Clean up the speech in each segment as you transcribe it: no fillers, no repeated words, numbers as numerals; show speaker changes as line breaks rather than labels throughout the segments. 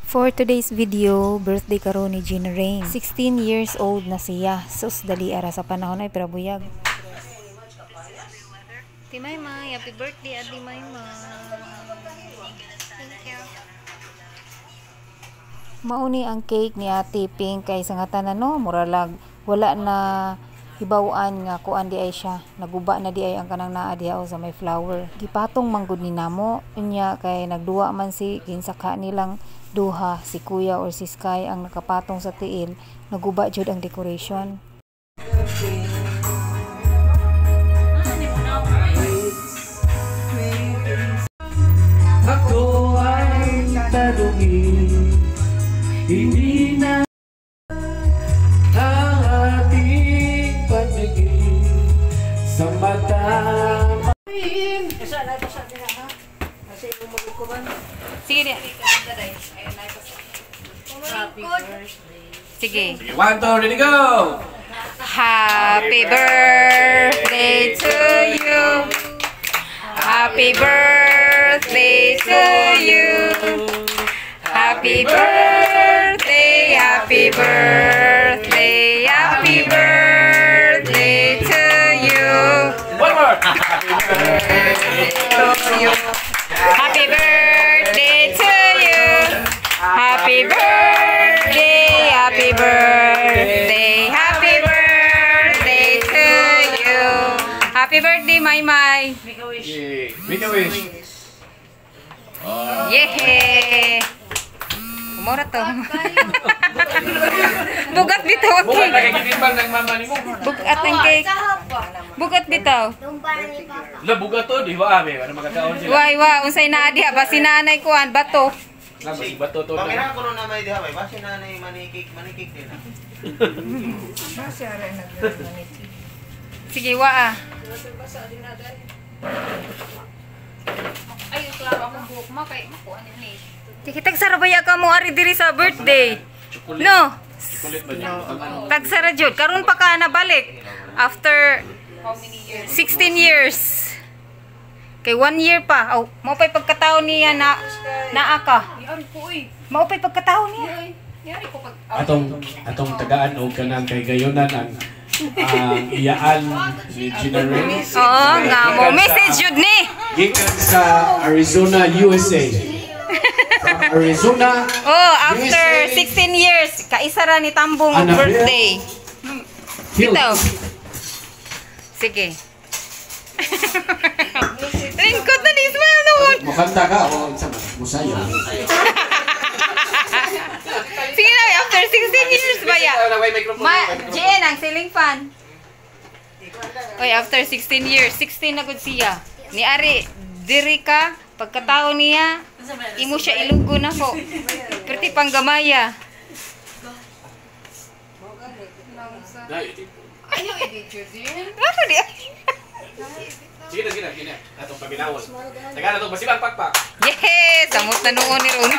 For today's video, birthday karon ni Gina Rain. 16 years old na siya. Sus, dali ara sa panahon ay pero buyag. Ate Maymay, happy birthday, Ate Maymay.
Thank you.
Mauni ang cake ni Ate Pink kay sa nga tanan, no, muralag wala na hibaw-an nga kuan di ay siya. Naguba na di ay ang kanang naa diha o sa may flower. Gipatong manggod ni namo unya kay nagduwa man si ginsakha nilang duha, si Kuya or si Sky ang nakapatong sa tiil, naguba jud ang decoration.
Ako ay tanungin, hindi na ang ating paningin sa mata.
Sige di. Sige.
Sige, one, two, ready, go!
Happy birthday to you. Happy birthday to you. Happy birthday, happy birthday, happy birthday to you.
One more! Happy birthday
To you. Happy birthday to you. Happy birthday, happy birthday, happy birthday to you. Happy birthday, Mai Mai.
Yay. Make a wish.
Yay! Umora to. Bugat bitaw ang
Bukan
cake.
nakikitimbang ng mama ni mo.
Bugat ang cake. Bugat bitaw.
La, bugat to, di ba ame? Ano magkakaon sila?
Why, wa, unsay naa diha ba si nanay kuan bato.
La, basig bato to.
Pangina ko na may diha bay, basi na nay manikik, manikik din.
Sige, wa ah.
Ay, klaro akong buhok ma kay makuha ni.
Sige, tagsara ba ya ka mo ari diri sa birthday?
Chocolate.
No.
Chocolate ba niya?
Tagsara jud. Karon pa ka nabalik after
How many years?
16 years. Kay 1 year pa. Aw, mao pa'y pagkatao niya na naa ka.
Yari ko oy.
Mao pa'y pagkatao niya.
Yari ko pag
Atong tagaan og kanang kay gayonan ang iyaan ni Gina Rain.
Oo, nga mo message jud ni.
Gikan sa Arizona, USA. From Arizona,
Oh, after
USA.
16 years, kaisa ra ni Tambong og
Annabelle.
birthday.
Hill.
Bitaw. Sige. Lingkod na ni Ismael noon.
Mukanta ka o unsa man? Musayo.
Sige na, after 16 years ba ya? Ma, GN ang ceiling fan. Oy, after 16 years, 16 na gud siya. Ni Ari, diri ka, pagkatao niya, imo siya ilugo na ko. Perti panggamaya. Ano di?
Sige na, sige na, sige na. Atong paminawon. Tagaan atong basibang pakpak.
Yes, samot na noon ni Ron.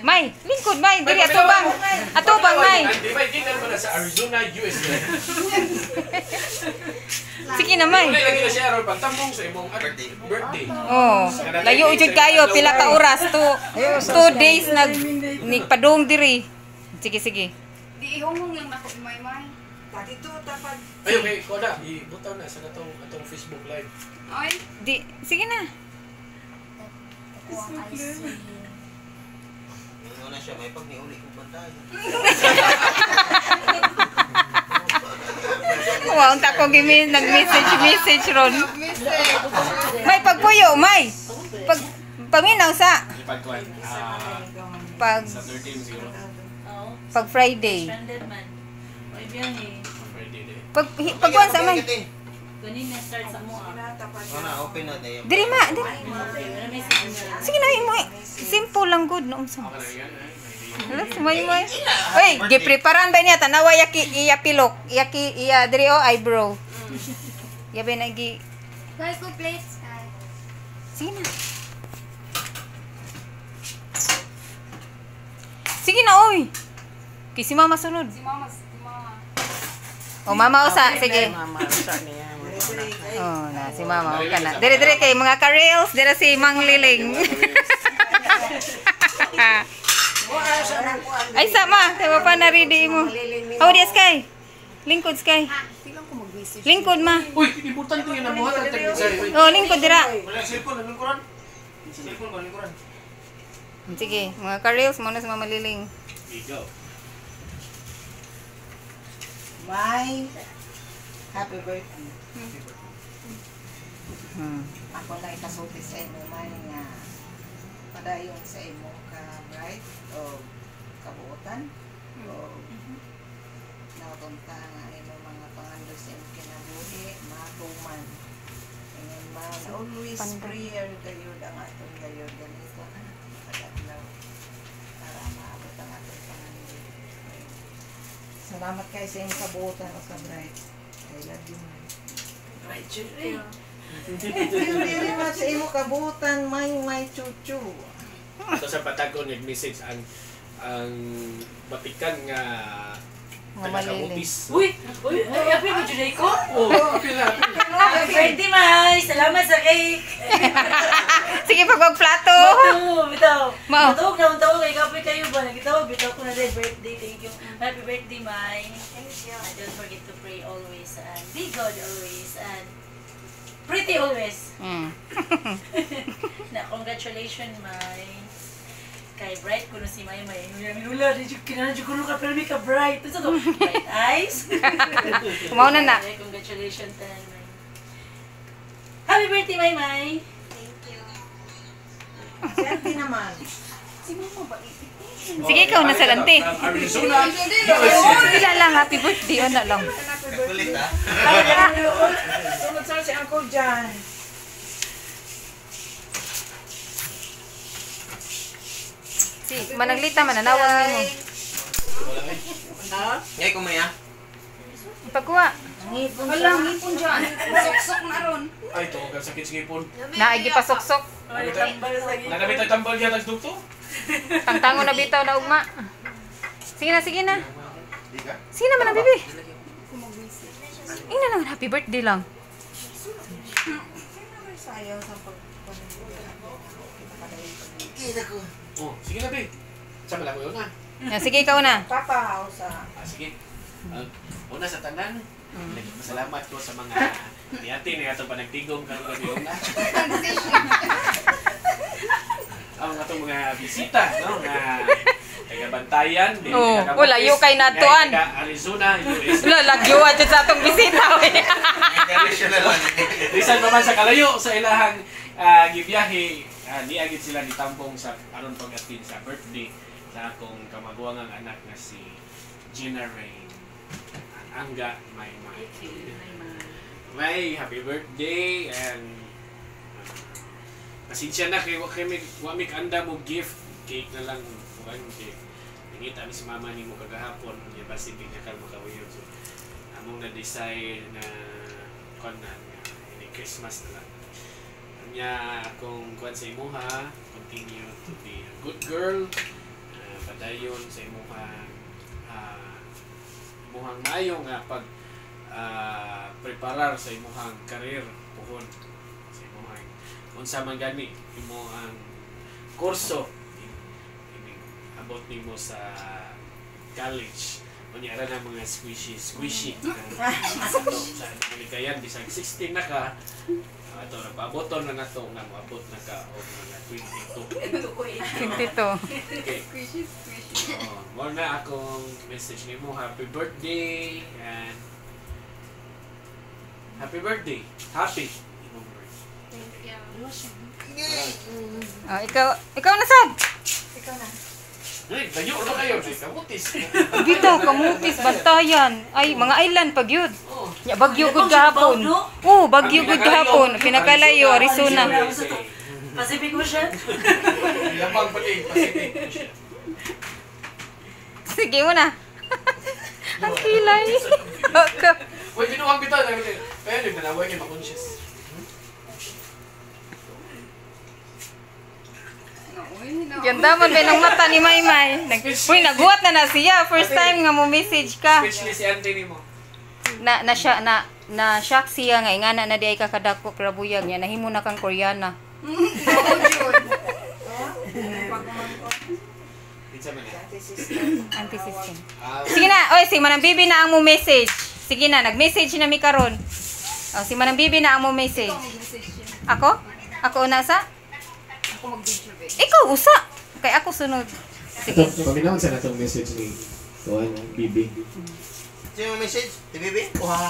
May, lingkod, may, diri atubang. Atubang, may.
Di ba, gikan mo na sa Arizona, USA.
Sige na, may.
Wala lagi na siya aron pagtambong sa imong birthday.
Oh, layo jud kayo pila ka oras to 2 days nag ni padung diri. Sige, sige.
Di ihungong lang nako may may.
Ay, okay, ko na. Ibutaw na sa atong Facebook Live.
Ay,
Di, sige na.
Ingon na siya, may pag niuli ko bantay.
Wow, unta ko gimi nag-message message ron. May pagpuyo, may. Pag paminaw sa
Ipagkuan.
Pag
Sa 13 siguro.
pag Friday.
Stranded man. Oy, biyahe.
Friday day.
Pag pagkuan sa may.
Ganina start sa mo ah.
Ano na, open na tayo.
Diri ma, diri.
Wala may signal.
Sige na imo. Simple lang good no unsa.
Ako na yan, eh.
Hala, sumay mo. Oy, gipreparan ba niya tanawa yaki iya pilok, iyaki iya diri o eyebrow. Yabe na gi.
Guys, ko plates.
Sige na. Sige na oy. Kay si mama sunod.
Si mama, si mama.
O mama usa, sige.
Mama, usa niya.
Oh, na si mama ka na. Dire dire kay mga ka-reels, dire si Mang Liling. Ay sama, kay wa pa na ready mo. Oh, di Sky. Lingkod Sky. Lingkod ma.
Uy, importante nga namuhat ang tag-design.
Oh, lingkod dira.
Wala cellphone, anong kuran? Cellphone ba, anong kuran?
Sige, mga ka-reels mo na si Mama Liling.
Ikaw.
My happy birthday. Ako lang ikasulti sa imo man nga padayon sa imo ka bright o kabuotan o nakunta nga imo mga pangandoy sa imo kinabuhi matuman. Ingon man always prayer gayud ang atong gayud ganito pag-adlaw para maabot ang atong pangandoy. Salamat kay sa imong kabuotan o ka bright. I love you, man.
Right, Julie.
Thank you very much sa imo kabuotan, my chuchu.
So sa Patagon nag-message ang Batikan nga taga-Kamutis.
Uy! Uy! Ay, happy mo, Julie ko?
Oh, apil na, apil.
Happy birthday, May! Salamat sa cake!
Sige, pag plato.
Matuo, bitaw.
Mao.
Matuog na akong tawag. Kay kapoy kayo ba? Nagitawag, bitaw ko na rin. Birthday, thank you. Happy birthday, May. Thank you. And don't forget to pray always and be good always and pretty always. Na, congratulations, May. Kay bright kuno si May May. Yung lula, di jud kinahanglan jud kuno ka pero ka bright. Unsa to? Bright eyes.
Mao na na.
Okay, congratulations tanan, May. Happy birthday, May May.
Serte naman.
Sige, ikaw na sa lante.
From Arizona, USA.
Sila lang, happy birthday. Ano lang.
Kulit ah.
Sunod sa si Uncle John.
Si, managlita, mananawag nimo.
Ngay kumaya.
Pagkuha.
Wala, ngipon dyan. Suksok na ron.
Ay, ito, ang sakit sa ngipon.
Naigi pasuksok.
Nanamit ang tambal yan, nagdukto.
Tangtango na bitaw na ugma. Sige na, sige na.
Di ka?
Sige na, manang bibi. Ina naman, happy birthday lang.
Sayang sa pag
Oh, sige na, be. Sama lang ko yun, ah.
Ya, sige, ikaw na.
Papa house ah.
Ah, sige. Una sa tanan, nagpasalamat ko sa mga niati na atong panagtigom karon gabi una. Ang atong mga bisita, no, nga taga-Bantayan, dili
Oh,
taga-Camotes,
wala, layo kay natuan.
nga taga Arizona, USA.
Wala, lagyo at sa atong bisita.
International lang.
Bisan pa man sa kalayo sa ilahang gibiyahe, niagid sila ni Tampong sa aron pag-atin sa birthday sa akong kamaguangang anak na si Gina Rain. Ang Angga May May. May happy birthday and pasensya na kay wa kay wa mi kaanda mo gift cake na lang kuan kay nangita mi si mama nimo kagahapon nya basin di na ka makauyon, so among na decide na kuan na nga ini Christmas na lang nya akong kuan sa imuha, continue to be a good girl, padayon sa imuha, imuhang maayo nga pag preparar sa imuhang career puhon sa imuhang unsa man gani imo ang kurso ini abot nimo sa college. Unya ra na mga squishy squishy ato sa likayan bisag 16 na ka ato nagpaaboton na nato nga moabot na ka og mga 22.
22.
Okay. Oh, mo na akong message nimo, happy birthday and happy birthday. Happy imong birthday.
Oh, ikaw na sad.
Ikaw na.
Ay, layo ra kayo, ay kamutis.
Bitaw, kamutis, Bantayan. Ay, mga island pag yun.
Oh.
Ya, bagyo gud gahapon. Oh, bagyo gud gahapon. Pinakalayo, Arizona.
Pacific Ocean.
Lamang pati Pacific Ocean.
Sige mo na. Ang kilay.
Uy, binuhang bitaw. Pero yung nanaway kay ma-conscious.
Ganda man ba ng mata ni Maymay. Uy, naguhat na na siya. First time nga mo message ka.
Especially si auntie nimo.
Na na siya na
Na shock siya nga ingana na di ay kakadako krabuyag niya nahimo na kang Koreana.
Kinsa man eh?
Auntie system.
Ah,
Sige na, oy si Manang Bibi na ang mo message. Sige na, nag-message na mi karon. Oh, si Manang Bibi na ang mo message. Ako? Ako una sa?
Ako mag-video, babe.
Ikaw usa. Kay ako sunod. Sige.
Ito, paminawon sa natong message ni Tuan Bibi.
Sino yung message? Ti Bibi? Uha.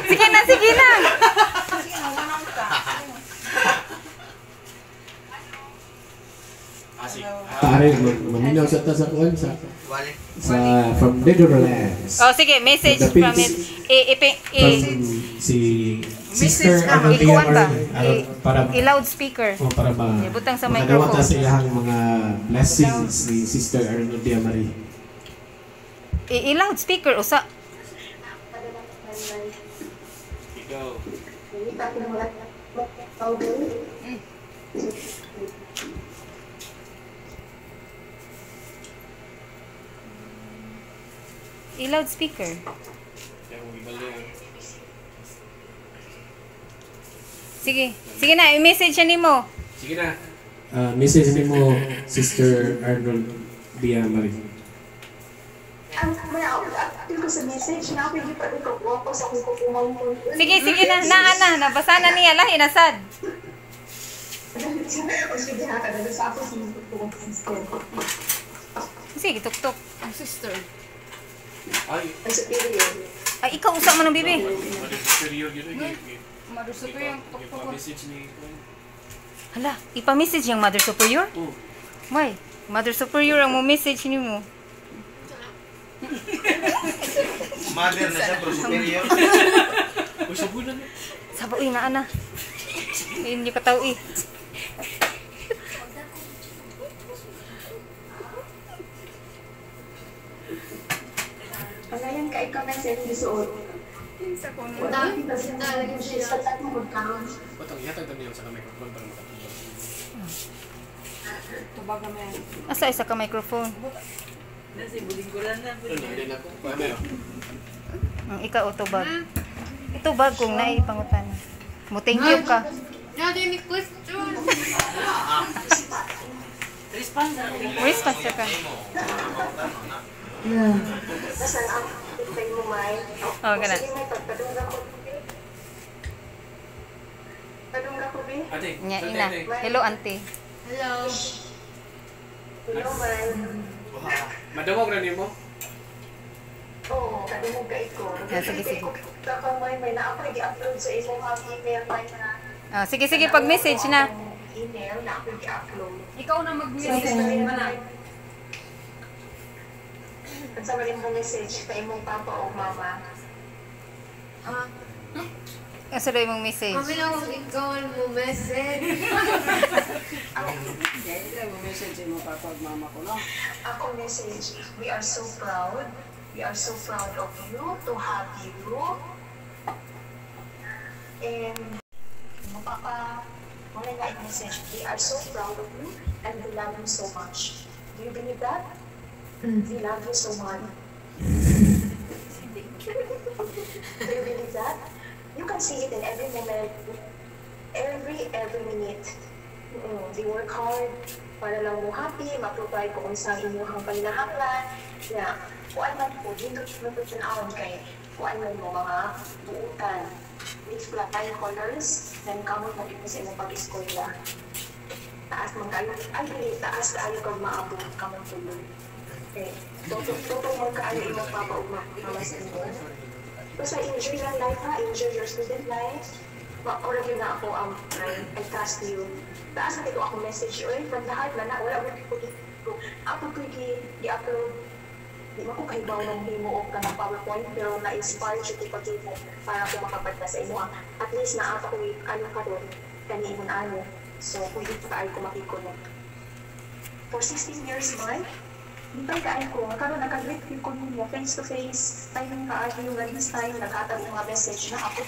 Sige na, sige na.
Sige na, wanang ka.
Ah, sige.
Pare, maminaw sa ta sa kuan sa
Wale.
sa from Netherlands.
Oh, sige, message
The
from
peace.
it. I, i, i,
From si Sister
Message ka.
Arnoldia
Ikuan ba?
Marie. Aron para
I-loudspeaker.
oh, para ma
Ibutang sa
makadawat ta
microphone.
sa iyang mga blessings ni Sister Arnoldia Marie.
I-loudspeaker usa.
Ikaw.
I-loudspeaker.
Kaya kung ibalo.
Sige. Sige na, i-message siya nimo.
Sige na.
Message nimo Sister Arnoldia Marie.
Ang mga ko sa message na ako hindi pa rin ko sa akong kukumangkon.
Sige, sige na. Naa na, nabasa na niya lahi na sad.
O sige ha, kada sa ako sa sister.
Sige, tuktok.
Ang sister.
Ay,
Ang superior.
Ay, ikaw usa man ang bibi.
Mother Superior yun. eh.
Mother Superior ang tuktok.
Message ni Kuan.
Hala, ipa-message yung Mother Superior?
Oh,
Why? Mother Superior ang mo message nimo.
Mother na siya, pero superior.
uy, sabunan na.
Saba uy naa na. Ayun yung kataw eh.
Pagayan ka ikaw na sa iyong gisuot. Wala kita sa tatlo magkaroon.
Batang ihatag na niyo sa microphone para makatulog.
Tubag na yan.
Asa isa ka microphone?
Nasa bulingguran na.
Ano, hindi na ako. Paano yun?
Ang ikaw tubag. Ito bag kung naipangutan. Mo thank you ka.
Response na.
Response ka.
Nasaan ang pintay mo, May?
Oh, gana.
Sige, May, pagpadungga ko. Padungga ko, Bi.
Ate,
Nya
ate,
ina.
ate.
Hello auntie.
Hello, May.
Madawag na nimo?
Oo, kadungog ka iko.
Ah, sige, sige.
Ako, May, may na ako i-upload sa imong ang email, May, na.
Ah, sige sige pag message na.
Email na ako i-upload.
Ikaw na mag-message. Mana.
At sa maling mong message pa imong papa o mama.
Asa daw imong message?
Kami lang kung ikaw ang mo message.
Kaya ikaw mo message mo papa ug mama ko, no?
Ako message, we are so proud. We are so proud of you to have you. And mapapa, wala na yung message, we are so proud of you and we love you so much. Do you believe that? We love you so much. Do you believe that? You can see it in every moment, every minute. They work hard para lang mo happy, ma-provide kung unsang inyong panginahanglan. Na kuan man po, dito matutunawon kay kuan man mo mga buutan with flying colors, then kamot na dito sa imong pag-eskwela. Taas man kayo, I believe taas kaayo kag maabot kamong tuloy. Okay. Toto mo kaayo imong papa ug mama sa inyo. Basta enjoy lang life ha, enjoy your student life. Maura yun na ako ang I trust you. Taas na ko akong message oy from the heart man na wala mo ko ako ko gi-upload. Di man ko kahibaw ng himo og kanang PowerPoint pero na-inspire jud ko paghimo para ko makapadla sa imo. At least naa pa ko ano karon kani imong ano. So pwede pa kaayo ko makiconnect. For 16 years man, Dipay kaayo ko, karon nakagrip gyud ko ninyo face to face. Timing kaayo nga this time naghatag og mga message na ako.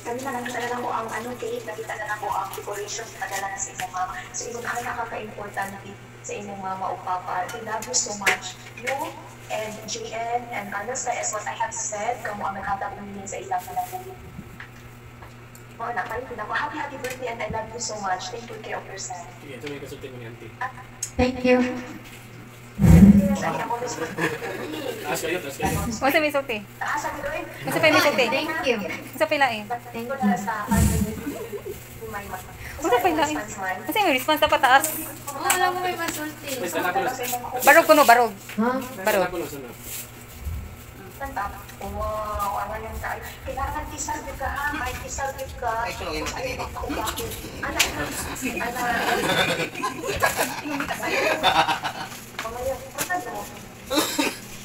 Kami na nakita na lang ko ang ano cake, nakita na lang ko ang decoration padala na sa imong mama. So imong ang nakaka-importante. sa inyong mama o papa. They love you so much. You and JN and Carlos, as what I have said, kamo ang naghatag ninyo sa ilang kinabuhi. Mao na, kayo na ko. Happy, happy birthday and I love you so much. Take good care of yourself.
Sige, ito may kasulti mo ni auntie.
Thank you.
Yes, I am always with you.
Taas kayo, taas kayo.
Unsa may sulti?
Ah, sabi ko eh.
Unsa pa may sulti?
Thank you.
Unsa pa lain?
Thank
Wala
you.
sa
Unsa pa lain? Unsa may response dapat taas?
Oh, wala mo may masulti.
May sana ko lang.
Barog kuno, barog.
Huh?
Barog.
Sana ko lang, sana.
Wow, ano yung tayo? Kailangan kisal ka ha, may kisal ka.
Ay, ito, yung
Ay, Anak, anak.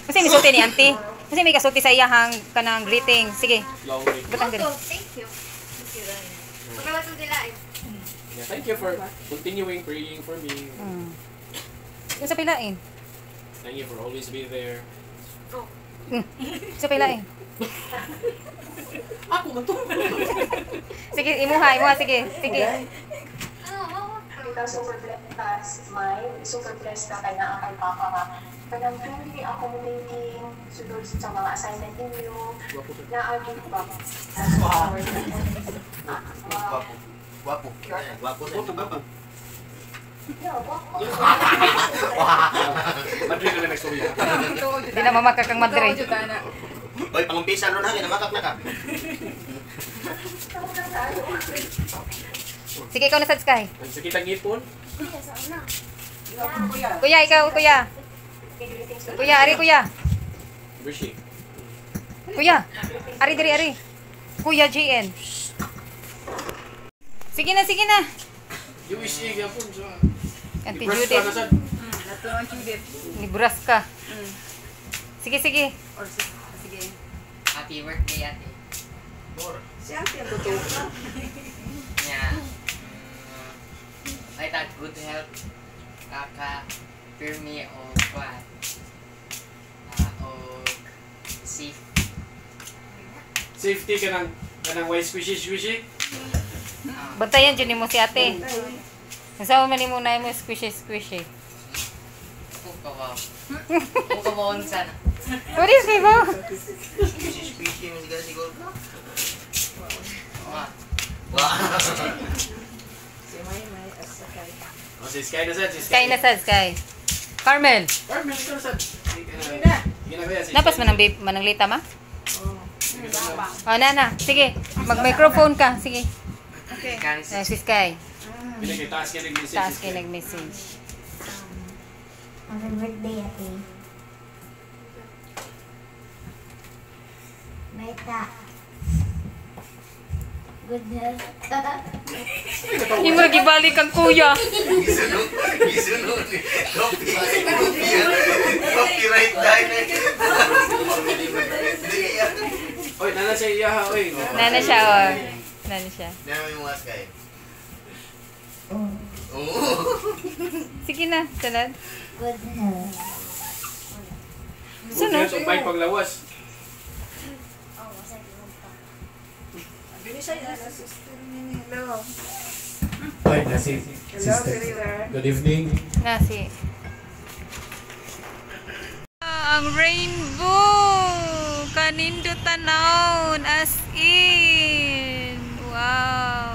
Unsa may sulti ni auntie? Unsa may kasulti sa iyahang kanang greeting? Sige,
Long way.
butang diri.
Oh, thank you. Thank you. Pagkawa to nila eh.
Yeah, thank you for continuing praying for me.
Unsa pa lain?
Thank you for always be there.
Unsa pa lain?
Ako man to.
Sige, imuha, imuha sige. Sige.
Oh,
Ikaw super blessed ka, May. Super blessed ka kay naa kay Papa nga. Kanang very accommodating, sulod sa mga assignment ninyo.
Gwapo ka.
Naagi ba?
Gwapo. Gwapo. Gwapo sa
Gwapo, gwapo.
Yeah, gwapo.
Madrid na lang nagsorry.
Di na mamakak ang madre.
Oy, pangumpisa ron ha, ginamakak na ka.
Sige, ikaw na sad Sky.
Ang sakit ang ngipon.
Kuya, ikaw, kuya. Kuya, ari kuya.
Bershi.
Kuya. Ari diri ari. Kuya JN. Sige na, sige na.
USA gyapon sa.
Auntie
Depressed ka
Judith,
na sad.
Nato ang Judith.
Nebraska. Sige, sige.
Or sige.
Happy birthday, ate.
Si ate ang totoo ka.
Nya, ay tag good health, kaka, pirmi o kwan, o safe.
Safety ka ng kanang way squishy squishy.
Bantayan dyan mo si ate. Nasa man nimo na mo squishy squishy.
Kung ka ba? Kung ka ba unsa na?
What is it ba?
Squishy squishy mo siguro siguro.
Wa.
Wah.
Si May May as sakay.
Oh, si Sky na sad, si
Sky na sad, Sky. Carmel,
Carmel, ikaw na sad. Sige na. Sige na kuya, si
napas
Sky.
man ang babe, manang lita ma?
Oh.
Sige, tama.
Oh, nana, sige. Mag-microphone ka, sige.
Okay.
Kan
Ah, si Sky.
Pinag taas ka nag-message.
Taas
si
kay
Sky.
nag-message.
Happy birthday, ate. Meta. Good health.
Hindi mo gibalik ang kuya.
Gisunod. Gisunod. Copy. Copyright dahil. Dili yan.
Oy, nana siya iya ha, oy.
Nana siya, oh. Nana siya.
Nana yung mga Sky. Oo.
Sige na, sunod.
Good health.
Sunod.
Sunod. Umpay paglawas.
Binisay na na sister ni Hello.
Ay, nasi
Hello,
sister.
Sir.
Good evening.
Na si. Ang rainbow! Kanindo tanawon as in! Wow!